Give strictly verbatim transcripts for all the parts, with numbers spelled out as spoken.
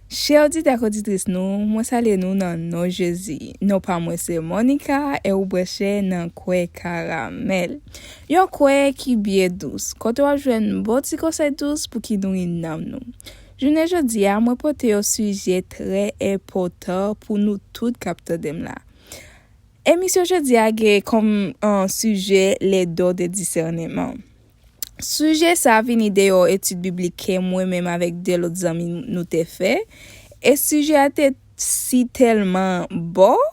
Chè oditè ak oditris nou, mwen salye nou nan non Jezi. Non pa mwen se Monica, e ou branche nan Kwè Karamèl. Yon kwè ki byen dous, kote w ap jwenn bon ti konsèy dous pou ki nouri nanm nou. Jounen jodi a, mwen pote yon sijè trè enpòtan pou nou tout k ap tande m la. Emisyon jodi a gen kòm, euh, sijè les dons de discernement. Sijè sa vini de yon etid biblik ke mwen menm avèk de lòt zanmi nou te fè. E sijè a te si tèlman bon,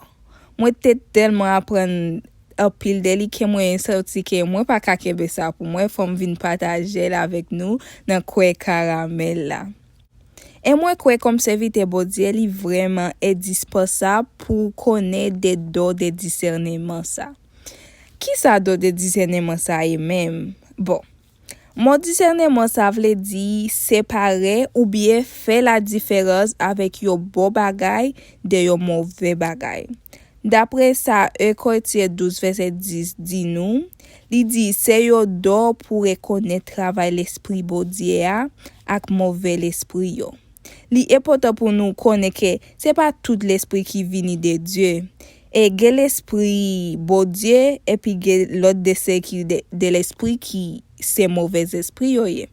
mwen te tèlman aprann anpil de li ke mwen santi ke mwen pa ka kenbe sa pou mwen, fò m vin pataje l avèk nou nan Kwè Karamèl la. E mwen kwè kòm sèvitè Bondye, li vrèman endispansab pou w konnen de don de disèneman sa. Kisa don de disèneman sa ye menm? Bon, mo disèneman sa vle di separe oubyen fè ladiferans avèk yon bon bagay de yon move bagay. Dapre sa, en Korentyen douz vèsè dis di nou, li di, se yon don pou rekonèt travay Lespri Bondye a ak move lespri yo. Li enpòtan pou nou konnen ke se pa tout lespri ki vini de Dye. E gen lespri Bondye, epi gen lòt de se ki de, de lespri ki se movèzespri yo ye.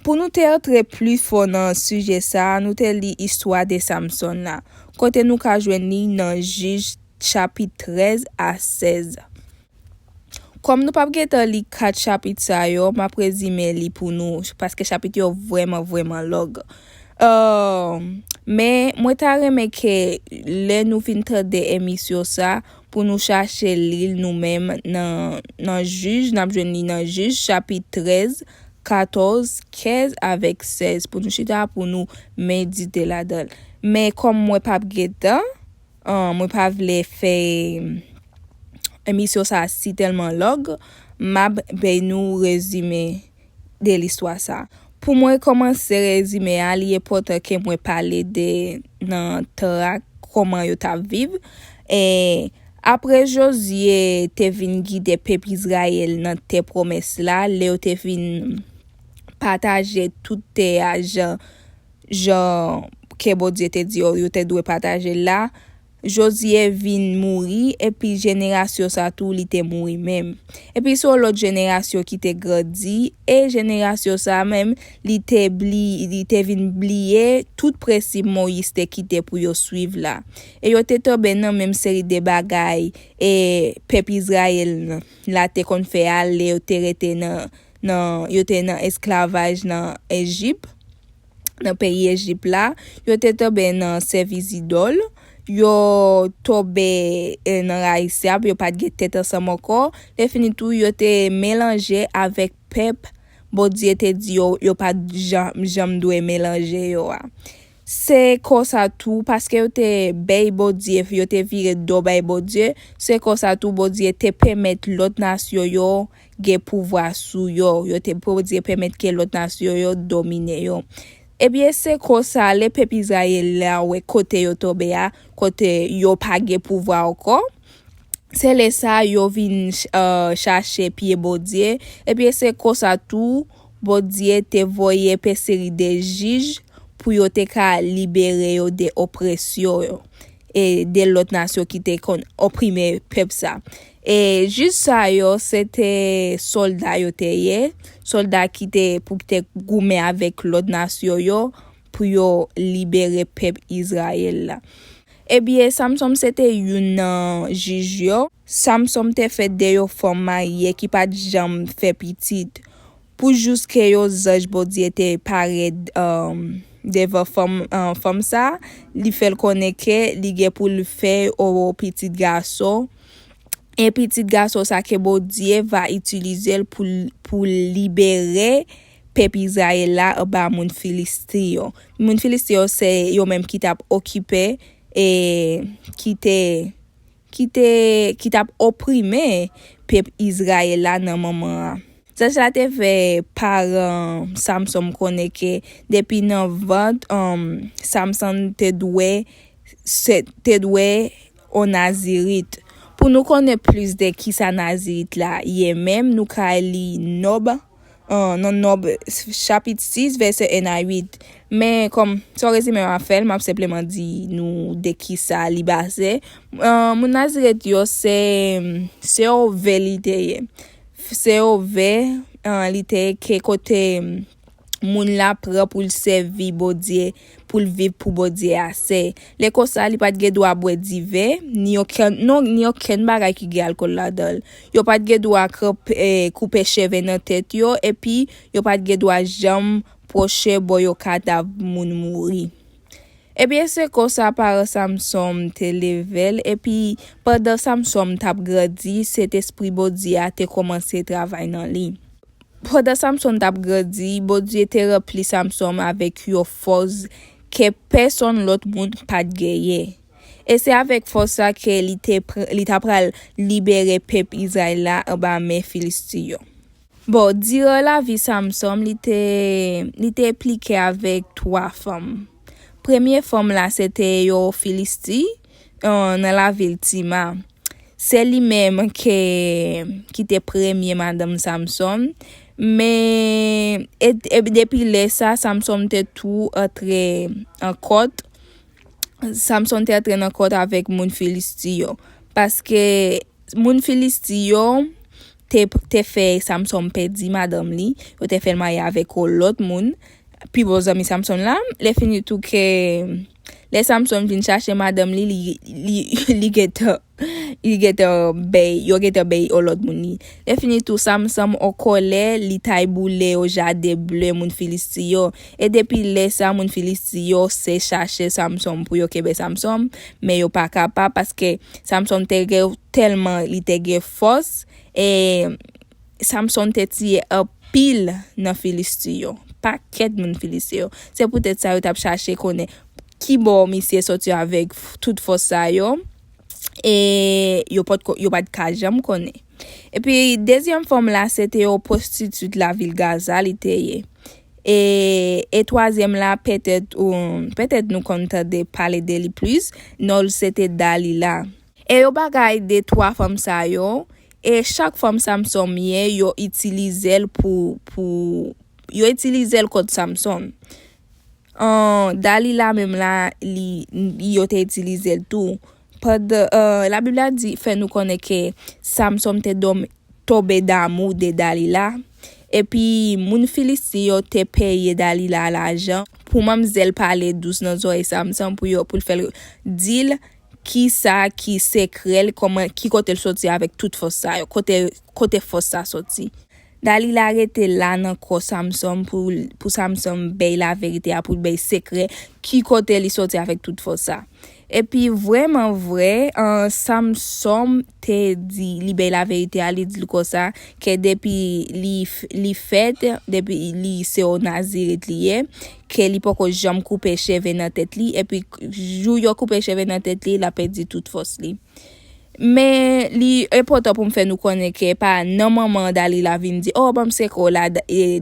Pou nou te antre pli fon nan sijè sa a, nou te li istwa de Samson la, kote nou ka jwenn li nan Jij chapit trèz a sèz. Kòm nou p ap gentan li kat chapit sa yo, m ap rezime li pou nou, paske chapit yo vrèman, vrèman long. Euh, men, mwen ta renmen ke lè nou fin tande emisyon sa, pou nou chache li l nou menm nan, nan Jij, n ap jwenn li nan Jij, chapit trèz, katòz, kenz avèk sèz, pou nou chita, pou nou medite ladan l. Men kòm mwen p ap gentan, euh, mwen pa vle fè emisyon sa si tèlman long, m ap bay nou rezime de listwa sa. Pou mwen kòmanse rezime a, li enpòtan ke mwen pale de nan tan a, kòman yo t ap viv. E apre Jozye te vin gide pèp Izrayèl nan tè pwomès la, lè yo te vin pataje tout tè a jan, jan ke Bondye te di yo, yo te dwe pataje l la, Jozye vin mouri, epi jenerasyon sa tou, li te mouri menm. Epi se yon lòt jenerasyon ki te grandi, e jenerasyon sa menm, li te bli-, li te vin bliye tout prensip Moyiz te kite pou yo swiv la. E yo te tonbe nan menm seri de bagay, e pèp Izrayèl la te konn fè a, lè yo te rete nan, nan, yo te nan esklavaj nan Ejip, nan peyi Ejip la, yo te tonbe nan sèvis idòl, yo tonbe, eh, nan rayi syab, yo pa t gen tèt ansanm ankò. Lè fini tou, yo te melanje avèk pèp Bondye te di yo, yo pa t janm, janm dwe melanje yo a. Se konsa tou, paske yo te bay Bondye, yo te vire do bay Bondye, se konsa tou Bondye te pèmèt lòt nasyon yo gen pouvwa sou yo. Yo te, Bondye pèmèt ke lòt nasyon yo domine yo. Ebyen, se konsa, lè pèp Izrayèl la wè kote yo tonbe a, kote yo pa gen pouvwa ankò, se lè sa yo vin, euh, chache pye Bondye. Ebyen, se konsa tou, Bondye te voye pe seri de jij pou yo te ka libere yo de opresyon yo, e de lòt nasyon ki te konn oprime pèp sa. E jij sa yo, se te sòlda yo te ye, sòlda ki te pou te goumen avèk lòt nasyon yo pou yo libere pèp Izrayèl la. Ebyen, Samson se te youn nan jij yo. Samson te fèt de yon fanm marye ki pa t janm fè pitit. Pou jis ke yon zanj Bondye te parèt, um, devan fanm, um, fanm sa, li fè l konnen ke li gen pou l fè yon pitit gason. E pitit gason sa ke Bondye va itilize l pou, pou libere pèp Izrayèl la anba moun Filisti yo. Moun Filisti yo se yo menm ki t ap okipe e ki te, ki te, ki t ap oprime pèp Izrayèl la nan moman an. Zanj la te fè paran Samson konnen ke depi nan vant, um, Samson te dwe, se, te dwe yon nazirit. Pou nou konnen plis de kisa nazirit la ye menm, nou ka li Nòb, An, nan Nòb, chapit sis, vèsè en a uit. Men, kòm, se yon rezime m ap fè l, m ap senpleman di nou de ki sa li baze. An, moun Naziret yo, se, se yon vè li te ye. Se yon vè, an, li te ye ke kote moun la pran pou l sèvi Bondye, pou l viv pou Bondye a sèl. Lè konsa, li pa t gen dwa bwè diven, ni okenn, non, ni okenn bagay ki gen alkòl ladan l. Yo pa t gen dwa koupe cheve nan tèt yo, epi yo pa t gen dwa janm pwoche bò yon kadav moun mouri. Ebyen, se konsa paran Samson te leve l, epi pandan Samson t ap grandi, Sentespri Bondye a te kòmanse travay nan li. Pandan Samson t ap grandi, Bondye te ranpli Samson avèk yon fòs ke pèsonn lòt moun pa t genyen. E se avèk fòs sa ke li te pr- li ta pral libere pèp Izrayèl la anba men Filisti yo. Bon, diran lavi Samson, li te li te enplike avèk twa fanm. Premye fanm la se te yon Filisti, an, nan lavil Tima. Se li menm ke ki te premye madanm Samson. Men e, e depi lè sa, Samson te tou antre an kòt. Samson te antre nan kòt avèk moun Filisti yo. Paske moun Filisti yo te, te fè Samson pèdi madanm li. Yo te fè l marye avèk yon lòt moun. Pi bon zanmi Samson la, lè fini tou ke lè Samson vin chache madanm li, li, li, li gentan li gentan bay, yo gentan bay yon lòt moun li. Lè fini tou, Samson an kòlè, li t al boule yon jaden ble moun Filisti yo. E depi lè sa, moun Filisti yo se chache Samson pou yo kenbe Samson, men yo pa kapab paske Samson te gen tèlman li te gen fòs, e Samson te tiye anpil nan Filisti yo. Pakèt moun Filisti yo. Se poutèt sa yo t ap chache konnen ki bò misye soti avèk tout fòs sa yo. E yo pa t ko- yo pa t ka janm konnen. Epi dezyèm fanm la se te yon pwostitit lavil Gaza li te ye. E, e twazyèm la petèt ou petèt nou konn tande pale de li plis, non l se te Dalila. E yon bagay de twa fanm sa yo, e chak fanm Samson ye, yo itilize l pou, pou yo itilize l kont Samson. An, Dalila menm la, li, yo te itilize l tou. Pandan, an, Labib la di, fè nou konnen ke Samson te dòm, tonbe damou de Dalila. Epi, moun Filisti yo te peye Dalila lajan pou manmzèl pale dous nan zòrèy Samson pou yo, pou l fè l di l ki sa ki sekrè l, kòman, ki kote l soti avèk tout fòs sa yo, kote, kote fòs sa soti. Dalila rete la nan kò Samson pou, pou Samson bay laverite a, pou l bay sekrè ki kote li soti avèk tout fòs sa. Epi vrèman vre, an, Samson te di, li bay laverite a, li di l konsa, ke depi li, f- li fèt, depi li se yon Naziret li ye, ke li poko janm koupe cheve nan tèt li, epi jou yo koupe cheve nan tèt li, l ap pèdi tout fòs li. Men li enpòtan pou m fè nou konnen ke pa nan moman Dalila vin di, "Oh, ban m sekrè w la," e,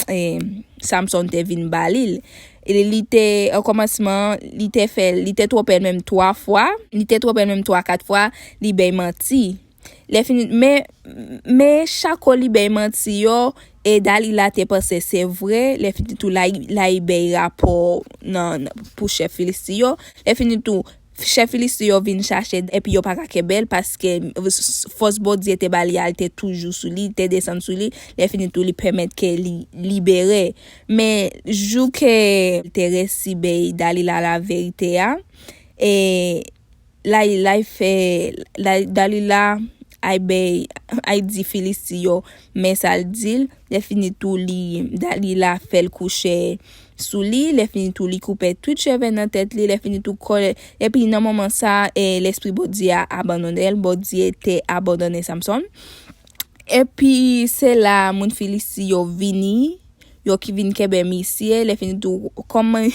e, Samson te vin ba li l. E li te, an kòmansman, li te fè, li te twonpe l menm twa fwa, li te twonpe l menm twa, kat fwa, li bay manti. Lè fini, men, men chak kou li bay manti yo, e Dalila te panse se vre, lè fini tou la, la bay rapò nan, nan, pou chèf Filisti yo. Lè fini tou, chèf Filisti yo vin chache epi yo pa ka kenbe l paske fòs Bondye te ba li a, l te toujou sou li, te desann sou li. Lè fini tou, li pèmèt ke li libere. Men jou ke l te resi bay Dalila laverite a, e la, la fè, la, Dalila ay bay, ay di Filisti yo, men sa l di l, lè fini tou li, Dalila fè l kouche sou li, lè fini tou li koupe tout cheve nan tèt li, lè fini tou kò, epi nan moman sa, e, lespri Bondye a abandone l, Bondye te abandone Samson. Epi se la moun Filisti yo vini, yo ki vin kenbe misye, lè fini tou, kòman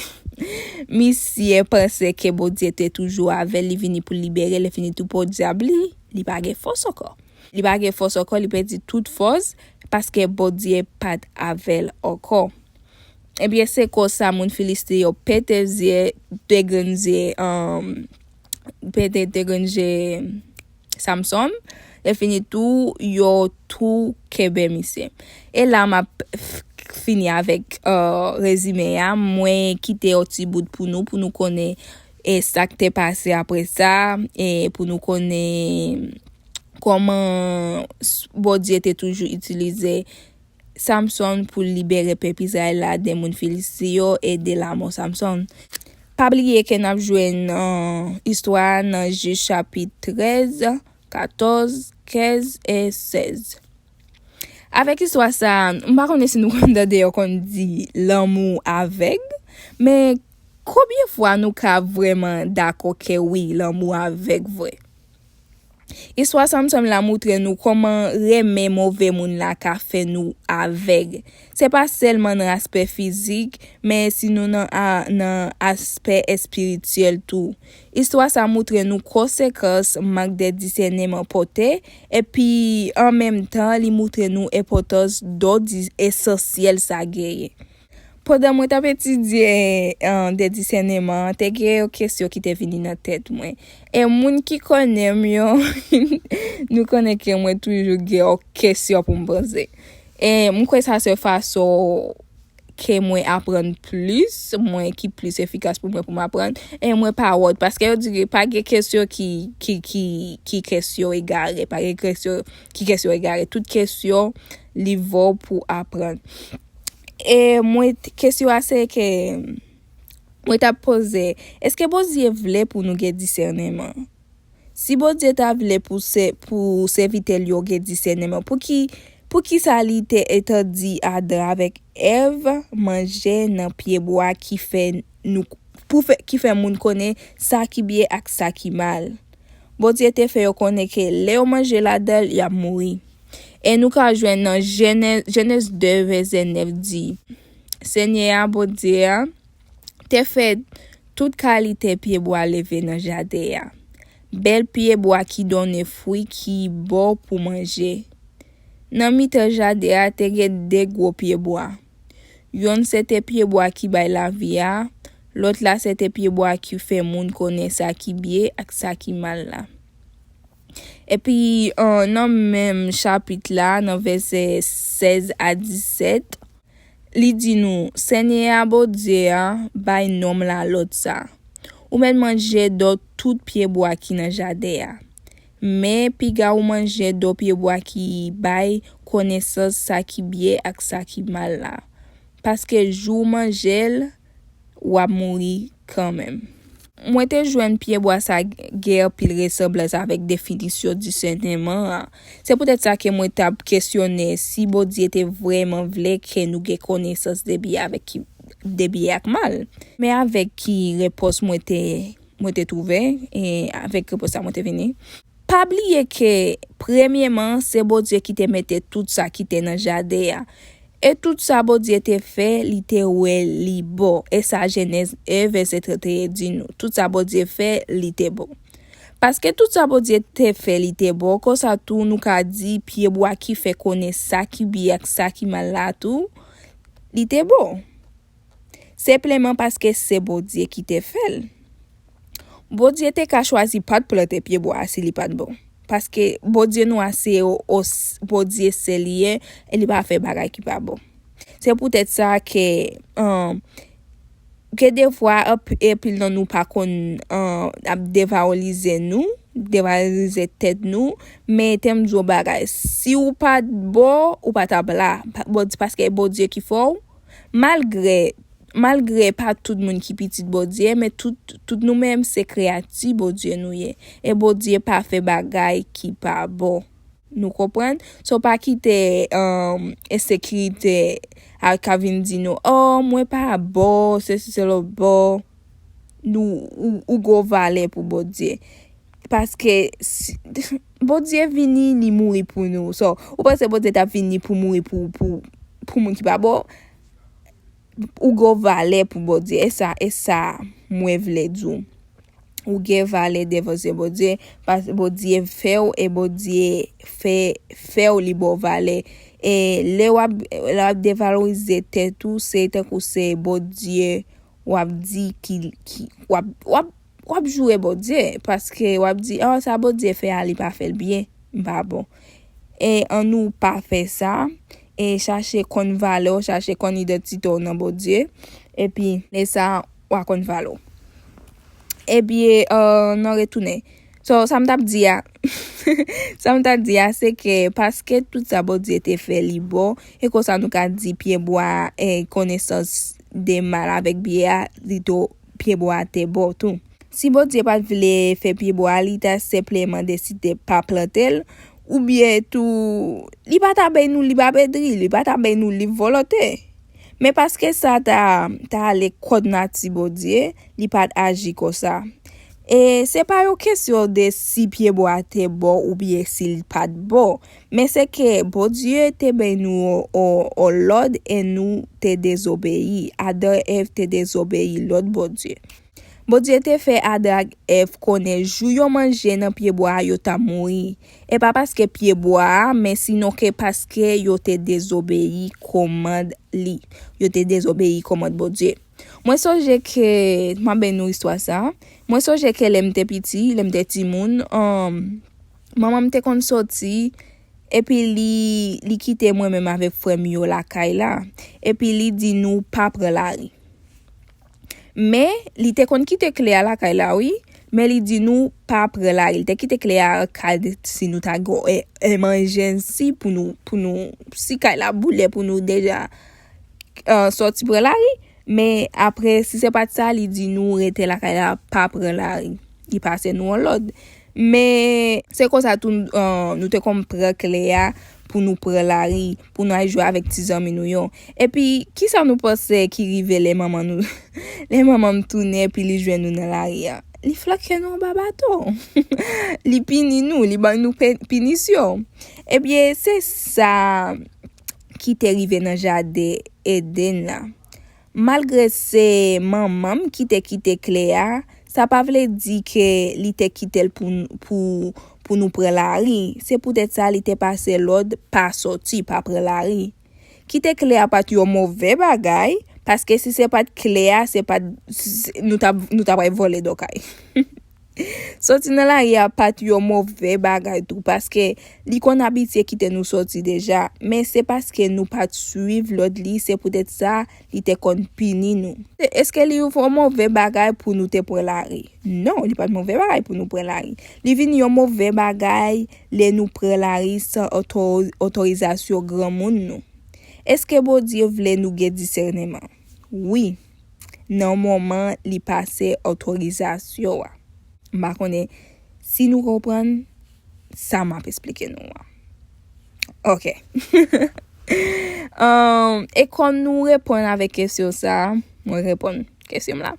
misye panse ke Bondye te toujou avè l, li vini pou libere, lè fini tou podyab li, li pa gen fòs ankò. Li pa gen fòs ankò, li pèdi tout fòs, paske Bondye pa t avè l ankò. Ebyen, se konsa moun Filisti yo pete zye, de grenn zye, um, pete de grenn zye Samson. Lè fini tou, yo tou kenbe misye. E la m ap f- fini avèk uh, rezime a. Mwen kite yon ti bout pou nou, pou nou konnen e sa k te pase apre sa, e pou nou konnen kòman Bondye te toujou itilize Samson pou libere pèp Izrayèl la de moun Filisti yo e de lanmò Samson. Pa bliye ke n ap jwenn uh, istwa a nan Jij chapit trèz, katòz, kenz e sèz. Avèk istwa sa, m pa konnen si nou konn tande yo konn di lanmou avèg, men konbyen fwa nou ka vrèman dakò ke wi, lanmou avèg vre? Istwa Samson la montre nou kòman renmen move moun la ka fè nou avèg. Se pa sèlman nan aspè fizik, men si nou nan, a, nan aspè espirityèl tou. Istwa sa montre nou konsekans mank de disèneman pote, epi an menm tan li montre nou enpòtans don di- esansyèl sa genyen. Pandan mwen t ap etidye an de disèneman, te gen yon kesyon ki te vini nan tèt mwen. E moun ki konnen m yo, nou konnen ke mwen toujou gen yon kesyon pou m poze. E m kwè sa se fason ke mwen aprann plis, mwen ki plis efikas pou mwen pou m aprann, e mwen pa wont, paske yo di ke pa gen kesyon ki, ki, ki, ki kesyon egare, pa gen kesyon ki kesyon egare, tout kesyon li vo pou aprann. E mwen, kesyon a se ke mwen t ap poze, èske Bondye vle pou nou gen disèneman? Si Bondye ta vle pou se pou sèvitè l yo gen disèneman, pouki poukisa li te entèdi Adan avèk Èv manje nan pyebwa ki fè nou pou fè, ki fè moun konnen sa ki byen ak sa ki mal? Bondye te fè yo konnen ke lè yo manje ladan l, y ap mouri. E nou ka jwenn nan Jenèz, Jenèz de vèsè nèf di, Senyè a, Bondye a, te fè tout kalite pyebwa leve nan jaden an, bèl pyebwa ki donnen fwi ki bon pou manje. Nan mitan jaden an te gen de gwo pyebwa. Yonn se te pyebwa ki bay lavi a, lòt la se te pyebwa ki fè moun konnen sa ki byen ak sa ki mal la. Epi, an, nan menm chapit la, nan vèsè sèz a disèt, li di nou, Senyè a, Bondye a, bay nonm la lòd sa, ou mèt manje do tout pyebwa ki nan jaden an. Men, piga ou manje do pyebwa ki bay konesans sa ki byen ak sa ki mal la. Paske jou w manje l, w ap mouri kanmenm. Mwen te jwenn pyebwa sa gen anpil resanblans avèk definisyon disèneman an. Se poutèt sa ke mwen t ap kesyonnen si Bondye te vrèman vle ke nou gen konesans de byen avèk ki, de byen ak mal. Men avèk ki repons mwen te, mwen te twouve, e avèk repons sa mwen te vini. Pa bliye ke, premyeman, se Bondye ki te mete tout sa ki te nan jaden an. E tout sa Bondye te fè, li te wè li bon. E sa Jenèz en, vèsè trannteyen di nou. Tout sa Bondye fè, li te bon. Paske tout sa Bondye te fè, li te bon, konsa tou nou ka di pyebwa ki fè konnen sa ki byen ak sa ki mal la tou, li te bon. Senpleman paske se Bondye ki te fè l. Bondye te ka chwazi pa t plante pyebwa a si li pa t bon. Paske Bondye nou a se o, o, Bondye sèl li ye, e li pa fè bagay ki pa bon. Se poutèt sa ke, um, ke defwa, anp-, anpil nan nou pa konn, um, ap devalorize nou, devalorize tèt nou, men te m di w bagay, si w pa t bon, ou pa t ap la, pa-, bon, paske Bondye ki fè w, malgre, malgre pa tout moun ki pitit Bondye, men tout, tout nou menm se kreyati Bondye nou ye. E Bondye pa fè bagay ki pa bon. Nou konprann? So pa kite, um, ensekirite a ka vin di nou, oh, mwen pa bon, sesi, sela, bon. Nou, ou, ou gwo valè pou Bondye. Paske si, Bondye vini, li mouri pou nou. So, ou panse Bondye t ap vini pou mouri pou, pou, pou moun ki pa bon? Ou gwo valè pou Bondye. E sa, e sa mwen vle di w. Ou gen valè devan zye Bondye, paske Bondye fè w e Bondye fè, fè w li ba w valè. E lè w ap, lè w ap devalorize tèt ou, se tankou se Bondye w ap di ki, ki, w ap, w ap, w ap joure Bondye, paske w ap di, "Oh, sa Bondye fè a, li pa fè l byen, m pa bon." E ann nou pa fè sa, e chache konn valè w, chache konn idantite w nan Bondye, epi lè sa a, w a konn valè w. Epi, eh, nan retounen. So, sa m t ap di a, sa m t ap di a, se ke paske tout sa Bondye te fè li bon, e konsa nou ka di pyebwa, eh, konesans de mal avèk byen a, li tou, pyebwa a te bon tou. Si Bondye pa t vle fè pyebwa a, li ta senpleman deside pa plante l, oubyen tou, li pa ta bay nou lib abitri, li pa ta bay nou lib volonte. Men paske sa ta, ta ale kont nati Bondye, li pa t aji konsa. E se pa yon kesyon de si pyebwa a te bon oubyen si l pa t bon, men se ke Bondye te bay nou yon, yon, yon lòd e nou te dezobeyi. Adan e Èv te dezobeyi lòd Bondye. Bondye te fè Adan ak Èv konnen jou yo manje nan pyebwa a, yo t ap mouri. E pa paske pyebwa a, men sinon ke paske yo te dezobeyi kòmand li. Yo te dezobeyi kòmand Bondye. Mwen sonje ke, m ap bay nou istwa sa. Mwen sonje ke lè m te piti, lè m te timoun, um, manman m te konn soti, epi li, li kite mwen menm avèk frè m yo lakay la. Epi li di nou pa pran lari. Men, li te konn kite kle a lakay la, wi. Men li di nou pa pran lari. Li te kite kle a an kad si nou ta gen yon e-, emanjensi pou nou, pou nou, si kay la boule pou nou deja, eh, sòti pran lari. Men apre, si se pa t sa, li di nou rete lakay la, pa pran lari. Li pase nou yon lòd. Men se konsa tou, eh, nou te konn pran kle a pou nou pran lari, pou nou al jwe avèk ti zanmi nou yo. Epi, kisa nou panse ki rive lè manman nou, lè manman m tounen epi li jwenn nou nan lari a? Li flanke nou anba baton. Li pini nou, li ban nou pe-, pinisyon. Ebyen, se sa ki te rive nan jaden Edenn la. Malgre se manman m ki te kite kle a, sa pa vle di ke li te kite l pou, pou, pou nou pran lari. Se poutèt sa li te pase lòd pa sòti, pa pran lari. Kite kle a pa t yon move bagay, paske si se pa t kle a, se pa t, s-, s-, nou t ap, nou t ap al vòlè dòkay. Sòti nan lari a pa t yon move bagay tou, paske li konn abitye kite nou sòti deja, men se paske nou pa t suiv lòd li, se poutèt sa li te konn pini nou. Èske li yon move bagay pou nou te pran lari? Non, li pa t move bagay pou nou pran lari. Li vin yon move bagay lè nou pran lari san oto-, otorizasyon granmoun nou. Èske Bondye vle nou gen disèneman? Wi, nan moman li pase otorizasyon an. M pa konnen si nou konprann sa m ap esplike nou an. Ok. Um, e kòm nou reponn avèk kesyon sa, mwen reponn kesyon m la.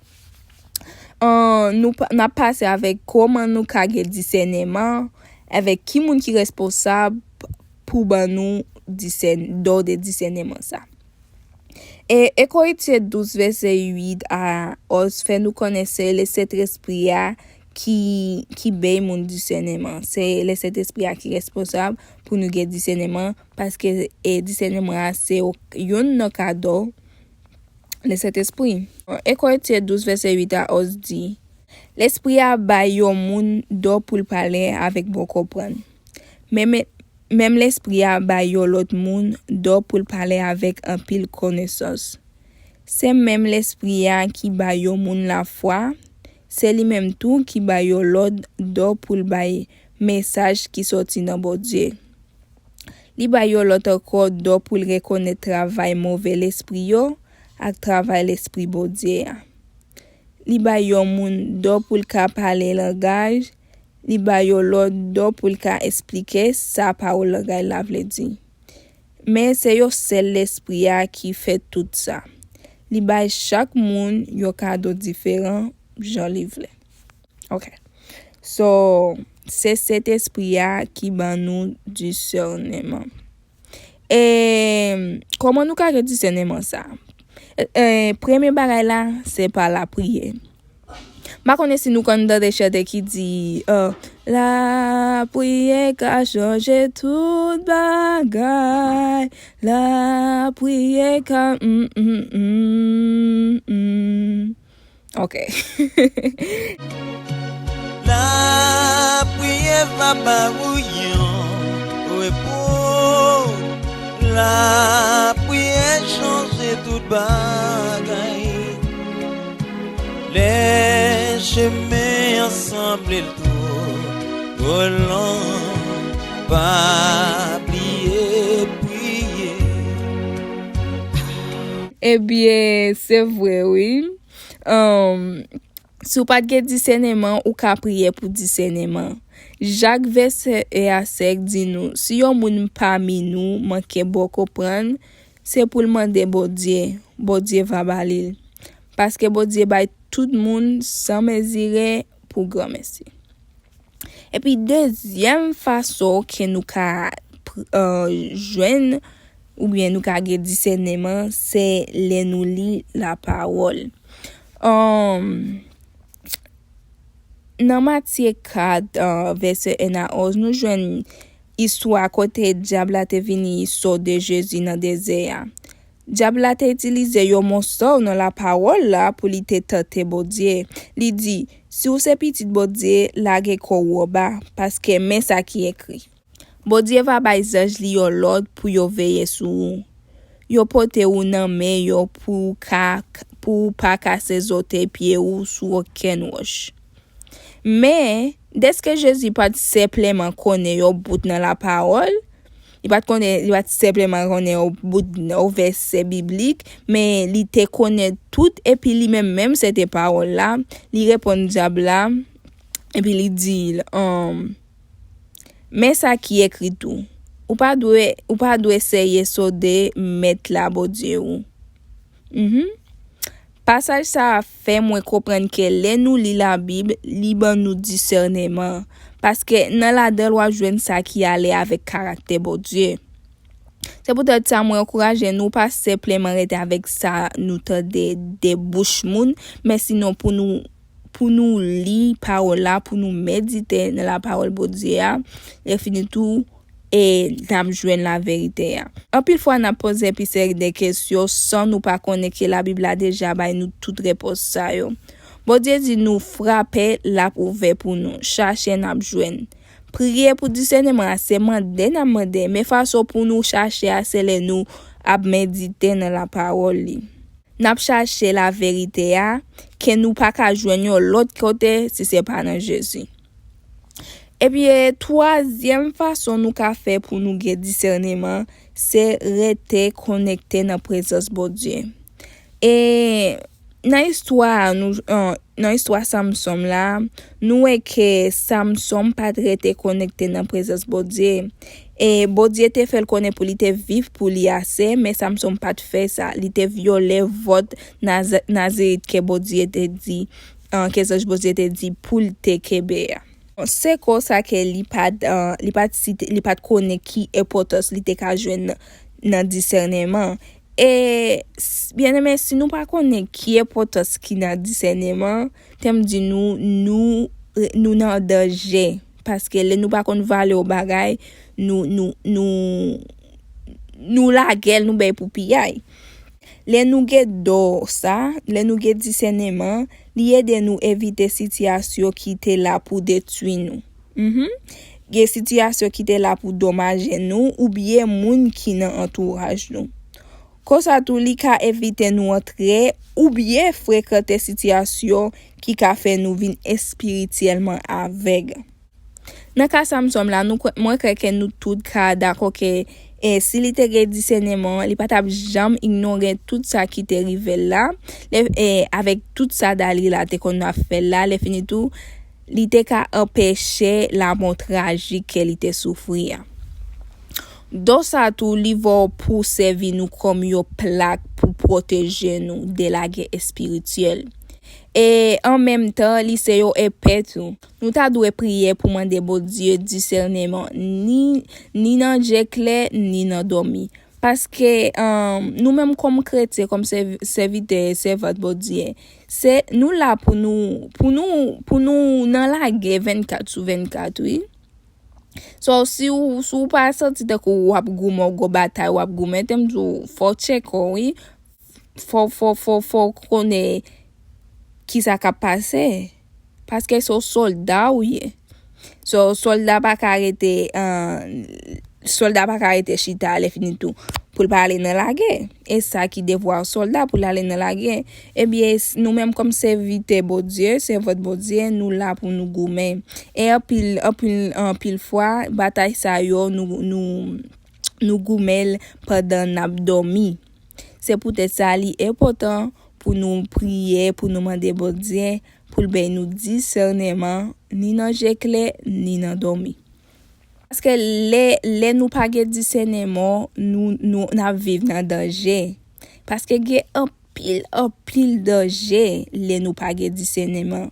Um, nou pa, n ap pase avèk kòman nou ka gen disèneman, avèk ki moun ki responsab pou ban nou disèn-, don de disèneman sa. E Eko Etye douz, vèsè uit a onz fè nou konnen se Lesentespri a ki, ki bay moun disèneman. Se Lesentespri a ki responsab pou nou gen disèneman, paske, e, disèneman a se yo-, youn nan kado Lesentespri. Eko Etye douz, vèsè uit a onz di, Lespri a bay yon moun don pou l pale avèk bon konprann. Men, men, Menm Lespri a bay yon lòt moun don pou l pale avèk anpil konesans. Se menm Lespri a ki bay yon moun lafwa, se li menm tou ki bay yon lòt don pou l bay mesaj ki sòti nan Bondye. Li bay yon lòt ankò don pou l rekonèt travay move lespri yo ak travay Lespri Bondye a. Li bay yon moun don pou l ka pale langaj, li bay yon lòt don pou l ka esplike sa pawòl langaj la vle di. Men se yon sèl Lespri a ki fè tout sa. Li bay chak moun yon kado diferan jan li vle. Ok. So, se Sentespri a ki ban nou disèneman. E kòman nou ka gen disèneman sa? E, e, premye bagay la, se pa lapriyè. M pa konnen si nou konn tande chante ki di, eh, lapriyè ka chanje tout bagay, lapriyè ka, mm, mm, mm, mm. Ok. Lapriyè va ba ou yon repo. Lapriyè chanje tout bagay. Lè chemen an sanble l two, two long, pa bliye priye. Ebyen, se vre, wi. Um, si w pa t gen disèneman, ou ka priye pou disèneman. Jak vèsè e a sèk di nou, si yon moun pami nou manke bon konprann, se pou l mande Bondye, Bondye va ba li l. Paske Bondye bay tout moun san mezire pou granmèsi. Epi dezyèm fason ke nou ka pr- uh, jwenn oubyen nou ka gen disèneman, se lè nou li lapawòl. Um, nan Matye kat, uh, vèsè en a onz, nou jwenn istwa kote dyab la te vini sode Jezi nan dezè a. Dyab la te itilize yon mòso nan lapawòl la pou li te tante Bondye. Li di, si w se pitit Bondye, lage kò w anba, paske men sa ki ekri. Bondye va bay zanj li yo lòd pou yo veye sou ou. Yo pote ou nan men yo pou ou ka, pou ou pa kase zote pye ou sou okenn wòch. Men, dèske Jezi pa t senpleman konnen yon bout nan lapawòl, li pa t konnen, li pa t senpleman konnen yon bout, yon vèsè biblik, men li te konnen tout, epi li menm menm se te pawòl la, li reponn dyab la, epi li di l, um, men sa ki ekri tou, ou pa dwe, ou pa dwe seye sode mèt la Bondye ou. Mhm. Pasaj sa a fè mwen konprann ke lè nou li Labib, li ban nou disèneman. Paske nan ladan l w ap jwenn sa ki ale avèk karaktè Bondye. Se poutèt sa mwen ankouraje nou pa senpleman rete avèk sa nou tande de bouch moun, men sinon pou nou pou nou li pawòl la, pou nou medite nan lapawòl Bondye a, lè fini tou, e n ap jwenn laverite a. Anpil fwa n ap poze epi seri de kesyon san nou pa konnen ke Labib la deja bay nou tout repons sa yo. Bondye di nou frape, l ap ouvè pou nou, chache n ap jwenn. Priye pou disèneman a se mande n ap mande, men fason pou nou chache a se lè nou ap medite nan lapawòl li. N ap chache laverite a, ke nou pa ka jwenn yon lòt kote si se pa nan Jezi. Epi, twazyèm fason nou ka fè pou nou gen disèneman, se rete konekte nan prezans Bondye. E nan istwa a, nou, an, nan istwa Samsonm la, nou wè ke Samsonm pa t rete konekte nan prezans Bondye. E Bondye te fè l konnen pou li te viv pou li ase, men Samsonm pa t fè sa. Li te vyole vòt Naz- Nazirit ke Bondye te di, an, ke zanj Bondye te di pou l te kenbe a. Se konsa ke li pa t, an, li pa t site, li pa t konnen ki enpòtans li te ka jwenn nan, nan disèneman. E, s- byeneme, si nou pa konnen ki enpòtans ki nan disèneman, tèm di nou, nou, nou nan danje. Paske lè nou pa konn valè yon bagay, nou, nou, nou, nou lage l, nou bay pou piyay. Lè nou gen don sa, lè nou gen disèneman, li ede nou evite sitiyasyon ki te la pou detwi nou. Mhm. Gen sitiyasyon ki te la pou domaje nou oubyen moun ki nan antouraj nou. Konsa tou, li ka evite nou antre oubyen frekante sitiyasyon ki ka fè nou vin espirityèlman avèg. Nan ka Samsonm la, nou kwè- mwen kwè ke nou tout ka dakò ke, e, si li te gen disèneman, li pa t ap janm inyore tout sa ki te rive l la, lè, e, avèk tout sa Dalila te konn ap fè l la, lè fini tou, li te ka anpeche lamò trajik ke li te soufri a. Don sa tou, li va pou sèvi nou kòm yon plak pou pwoteje nou de lagè espirityèl. E an menm tan, li se yon epe tou. Nou ta dwe priye pou mande Bondye disèneman, ni, ni nan je klè, ni nan dòmi. Paske, um, nou menm kòm kretyen, kòm sèv- sèvitè e sèvant Bondye, se nou la pou nou, pou nou, pou nou nan lagè vennkat sou vennkat, wi. So, si w, si w pa santi tankou w ap goumen, w gon batay w ap goumen, tèm di w, fò w tcheke w, wi. Fò, fò, fò, fò w konnen Kisa k ap pase? Paske se yon sòlda ou ye. So, sòlda pa ka rete, uh, sòlda pa ka rete chita lè fini tou pou l pa ale nan lagè. E sa ki devwa sòlda pou l ale nan lagè. Ebyen, s- nou menm kòm sèvitè Bondye, sèvant Bondye, nou la pou nou goumen. E anpil, anpil, anpil fwa, batay sa yo, nou, nou, nou goumen l pandan n ap dòmi. Se poutèt sa, li enpòtan pou nou priye, pou nou mande Bondye, pou l bay nou disèneman, ni nan je klè, ni nan dòmi. Paske lè, lè nou pa gen disèneman, nou, nou, n ap viv nan danje. Paske gen anpil, anpil danje lè nou pa gen disèneman.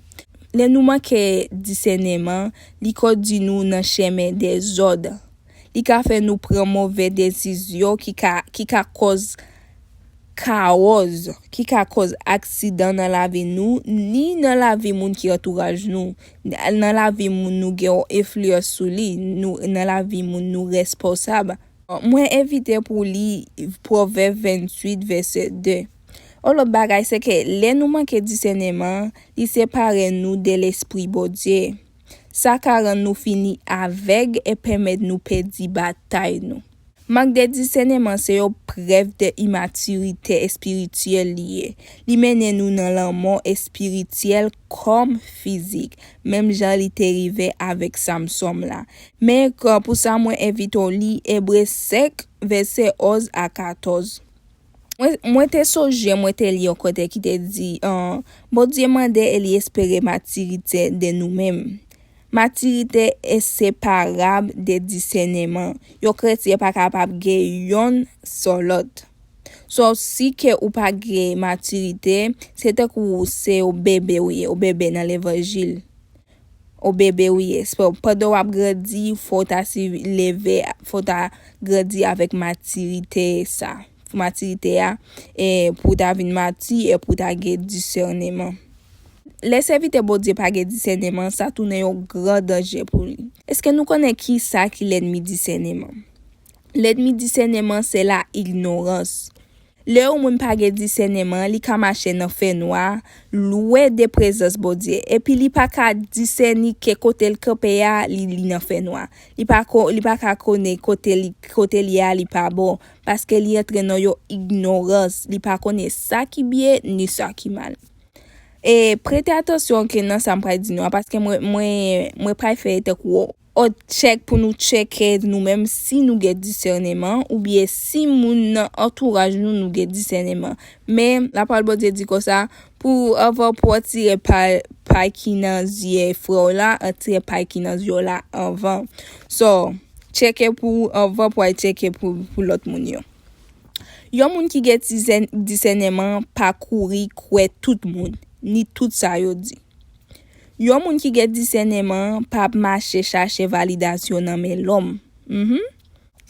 Lè nou manke disèneman, li kondui nou nan chemen dezòd. Li ka fè nou pran move desizyon ki ka, ki ka kòz kawoz, ki ka kòz aksidan nan lavi nou, ni nan lavi moun ki antouraj nou, nan lavi moun nou gen yon enfliyans sou li, nou, nan lavi moun nou responsab. Mwen envite pou li Pwovèb venntuit, vèsè de. Yon lòt bagay, se ke lè nou manke disèneman, li separe nou de lespri Bondye. Sa ka rann nou fini avèg e pèmèt nou pèdi batay nou. Mank de disèneman se yon prèv de imatirite espirityèl li ye. Li mennen nou nan lanmò espirityèl kòm fizik, menm jan li te rive avèk Samsonm la. Men, k- pou sa, mwen envite w li Ebre senk, vèsè onz a katòz. Mwen, mwen te sonje, mwen te li yon kote ki te di, uh, Bondye mande e li espere matirite de nou menm. Matirite enseparab de disèneman. Yon kretyen pa kapab gen yonn san lòt. So, si ke ou pa gen matirite, se tankou se yon bebe ou ye, yon bebe nan levanjil. Yon bebe ou ye. So, pandan w ap grandi, fò w ta si leve, fò w ta grandi avèk matirite sa. Matirite a, e pou w ta vin mati, e pou w ta gen disèneman. Lè sèvitè Bondye pa gen disèneman, sa tounen yon gran danje pou li. Èske nou konnen ki sa ki lènmi disèneman? Lènmi disèneman se la ignorans. Lè yon moun pa gen disèneman, li ka mache nan fènwa, lwen de prezans Bondye. Epi li pa ka disène ke kote l kanpe a, li, li nan fènwa. Li pa ko, li pa ka konnen kote li, kote li a, li pa bon. Paske li antre nan yon ignorans. Li pa konnen sa ki byen, ni sa ki mal. E prete atansyon ke nan sa m pral di nou a, paske mwen, mwen, mwen pral fè tankou yon tchèk pou nou tcheke nou menm si nou gen disèneman, oubyen si moun nan antouraj nou, nou gen disèneman. Men, lapawòl Bondye di konsa, pou anvan pou w tire pay, pay ki nan zye frè w la, an tire pay ki nan zye w la anvan. So, tcheke pou anvan pou al tcheke pou, pou lòt moun yo. Yon moun ki gen disè- disèneman pa kouri kwè tout moun, ni tout sa yo di. Yon moun ki gen disèneman pa ap mache chache validasyon nan men lòm. Mhm.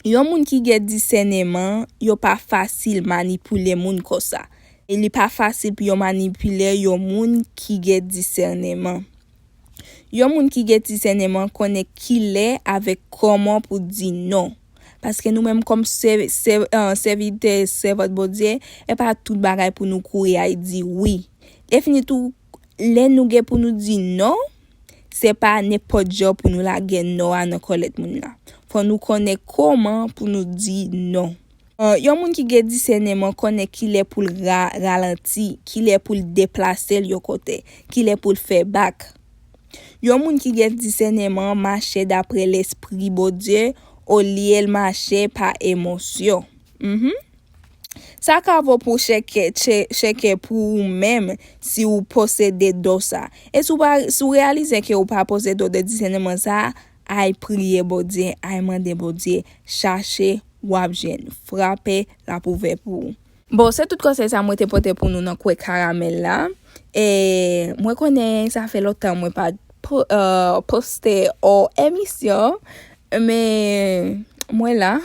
Yon moun ki gen disèneman, yo pa fasil manipile moun konsa. E li pa fasil pou yo manipile yon moun ki gen disèneman. Yon moun ki gen disèneman konnen kilè avèk kòman pou di non. Paske nou menm kòm sè- sè- an, sèvitè, sèvant Bondye, e pa tout bagay pou nou kouri al di wi. E fini tou, lè nou gen pou nou di non, se pa nenpòt jan pou nou lage non a nan kòlèt moun la. Fò nou konnen kòman pou nou di non. An, yon moun ki gen disèneman konnen kilè pou l ra- ralanti, kilè pou l deplase l yon kote, kilè pou l fè bak. Yon moun ki gen disèneman mache dapre Lespri Bondye, olye l mache pa emosyon. Mhm. Sa ka vo pou chèke, chè- chèke pou ou menm si ou posede don sa. E si w pa, si w reyalize ke ou pa posede don de disèneman sa, ay priye Bondye, ay mande Bondye, chache, w ap jwenn, frape, l ap ouvè pou ou. Bon, se tout konsèy sa mwen te pote pou nou nan kwen karamèl la. E mwen konnen sa fè lontan mwen pa po- eh, poste yon emisyon, men mwen la.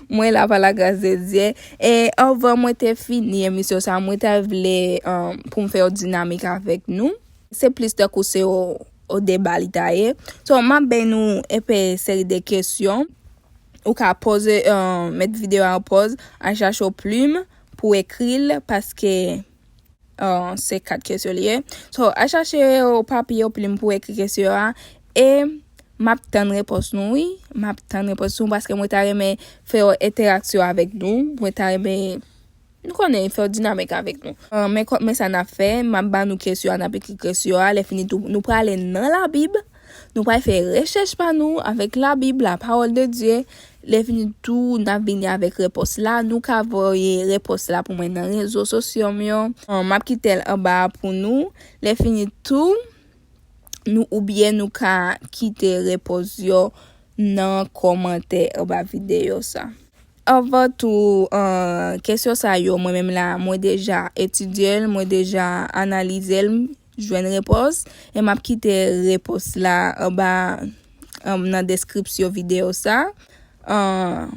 Mwen la pa la gras de Dye. E anvan mwen te fini emisyon sa, mwen ta vle, eh, pou m fè yon dinamik avèk nou. Se plis tankou se yon, yon deba li ta ye. So, m ap bay nou enpe seri de kesyon. Ou ka poze, eh, met videyo a an pòz, al chache yon plim pou ekri l, paske Uh, se kat kesyon li ye. So, al chache yon papye, yon plim pou ekri kesyon an. E m ap tann repons nou, wi. M ap tann repons nou paske mwen ta renmen fè yon entèraksyon avèk nou. Mwen ta renmen, nou konnen, fè yon dinamik avèk nou. Uh, men, men sa n ap fè, m ap ba nou kesyon an, n ap ekri kesyon an. Lè fini tou, nou prale nan Labib. Nou pral fè rechèch pa nou avèk Labib, la parole de Dieu. Lè fini tou, n ap vini avèk repons la. Nou ka voye repons la pou mwen nan rezo sosyo m yo. Uh, m ap kite l anba a pou nou. Lè fini tou, nou oubyen nou ka kite repons yo nan kòmantè anba videyo sa. Anvan tou, uh, kesyon sa yo, mwen menm la, mwen deja etidye l, mwen deja analize l, jwenn repons, e m ap kite repons la anba, um, nan deskripsyon videyo sa. Uh,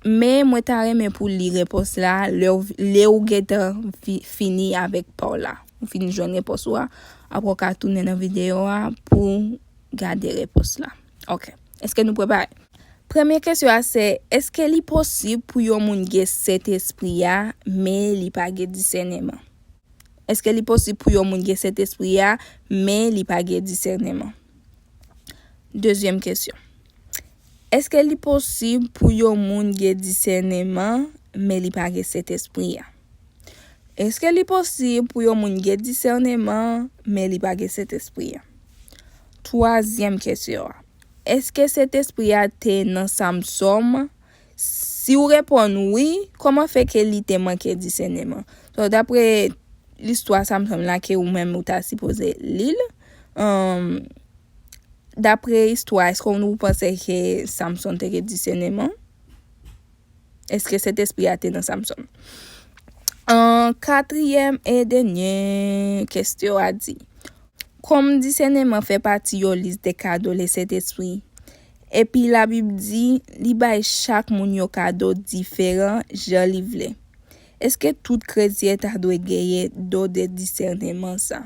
men mwen ta renmen pou li repons la lè w, lè w gentan fi-, fini avèk pa w la. Ou fin jwenn repons ou a, apre w ka tounen nan videyo a pou gade repons la. Ok. Èske nou prepare? Premye kesyon a se, èske li posib pou yon moun gen Sentespri a, men li pa gen disèneman? Èske li posib pou yon moun gen Sentespri a, men li pa gen disèneman? Dezyèm kesyon. Èske li posib pou yon moun gen disèneman, men li pa gen Sentespri a? Èske li posib pou yon moun gen disèneman, men li pa gen Sentespri a? Twazyèm kesyon an. Èske Sentespri a te nan Samson? Si w reponn wi, kòman fè ke li te manke disèneman? So, dapre listwa Samson la ke ou menm ou ta sipoze li l, um, dapre istwa, èske nou panse ke Samson te gen disèneman? Èske Sentespri a te nan Samson? An katriyèm e dènye kesyon a di, kòm disèneman fè pati yon lis de kado Lesentespri, epi Labib di li bay chak moun yon kado diferan jan li vle. Èske tout kretyen ta dwe genyen don de disèneman sa?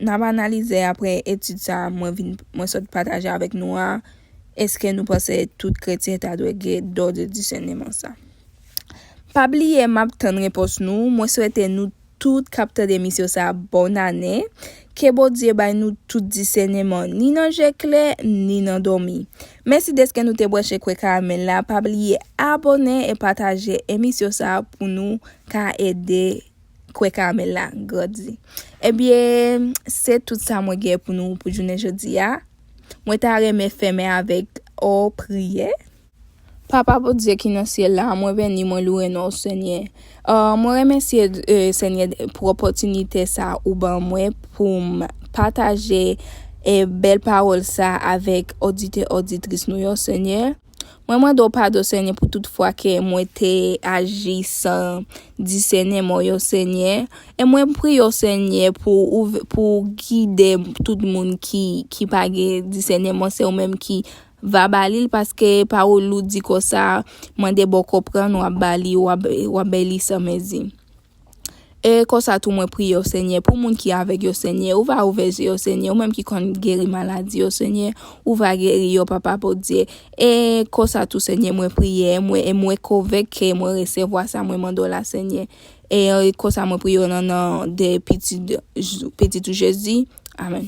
N ap analize apre etid sa a mwen vin, mwen sot pataje avèk nou a. Èske nou panse tout kretyen ta dwe gen don de disèneman sa? Pa bliye, m ap tann repons nou. Mwen swete nou tout k ap tande emisyon sa a bòn ane. Ke Bondye bay nou tout disèneman, ni nan je klè, ni nan dòmi. Mèsi dèske nou te branche Kwè Karamèl la. Pa bliye abòne e pataje emisyon sa a pou nou ka ede Kwè Karamèl la grandi. Ebyen, se tout sa mwen gen pou nou pou jounen jodi a. Mwen ta renmen fèmen avèk yon priyè. Papa Bondye ki nan syèl la, mwen beni, mwen loure non w, Senyè. Ah, mwen remèsye, eh, Senyè, pou opòtinite sa ou ban mwen pou m pataje, eh, bèl pawòl sa avèk oditè, oditris nou yo, Senyè. Mwen mande w padon, Senyè, pou tout fwa ke mwen te aji san disèneman yo, Senyè. E mwen priye w, Senyè, pou ou, pou gide tout moun ki, ki pa gen disèneman, se ou menm ki va ba li l, paske pawòl ou di konsa, mande bon konprann, w ap ba li, w ap, w ap bay li san mezi. E konsa tou mwen priye w, Senyè, pou moun ki avèg yo, Senyè, ou va ouvè je yo, Senyè, ou menm ki konn geri maladi yo, Senyè, ou va geri yo, Papa Bondye. E konsa tou, Senyè, mwen priye, mwen, e mwen konvenk ke mwen resevwa sa mwen mande w la, Senyè. E, e konsa mwen priye w nan non de pitit, pitit ou Jezi. Amèn.